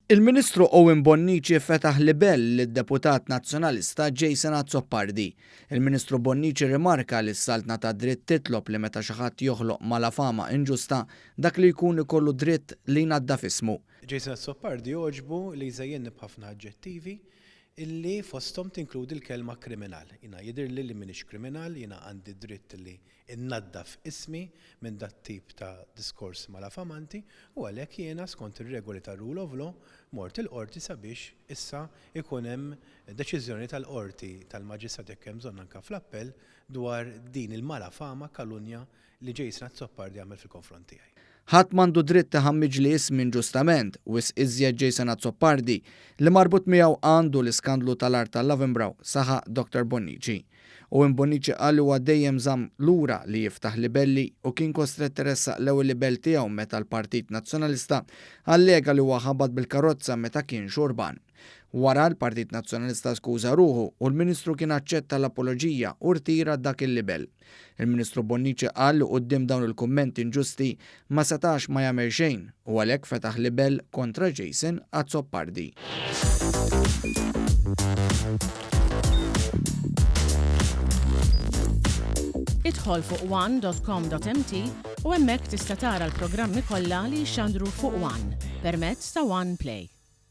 Il-Ministru Owen Bonnici fetaħ libell lid-Deputat Nazzjonalista Jason Azzopardi. Il-Ministru Bonnici rrimarka li s-saltna tad-dritt titlob li meta xi ħadd joħloq malafama inġusta, dak li jkun ikollu dritt li jnaddaf ismu. Jason Azzopardi għoġbu li jżejjenni b'ħafna aġġettivi illi fosthom tinkludi l-kelma kriminal. Jiena jidhirli li m'iniex kriminal, jiena għandi dritt li Innaddaf ismi minn dat-tip ta' diskors malafamanti u għalhekk jiena, skont ir-regoli tar-rule of law, mort il-Qorti sabiex issa jkun hemm deċiżjoni tal-Qorti tal-Maġistrat jekk hemm bżonn anke fl-appell dwar din il-malafama, kalunja li Jason Azzopardi għamel fil-konfront tiegħi. Ħadd m'għandu dritt iħammiġli ismi inġustament, wisq iżjed Jason Azzopardi, li marbut miegħu għandu l-iskandlu tal-art tal-Lovenbrow, saħaq Dottor Bonnici. Owen Bonnici qal li huwa dejjem żamm lura li jiftaħ libelli u kien kostrett iressaq l-ewwel libell tiegħu meta l-Partit Nazzjonalista allega li huwa ħabat bil-karozza meta kien xurban. Wara, l-Partit Nazzjonalista skuża ruħu u l-Ministru kien aċċetta l-apoloġija u rtira dak il-libell. Il-Ministru Bonnici qal li quddiem dawn il-kummenti inġusti ma setax ma jagħmel xejn u għalhekk fetaħ libell kontra Jason Azzopardi. Idħol fuq one.com.mt u hemmhekk tista' tara l-programmi kollha li jixxandru fuq One permezz ta' One Play.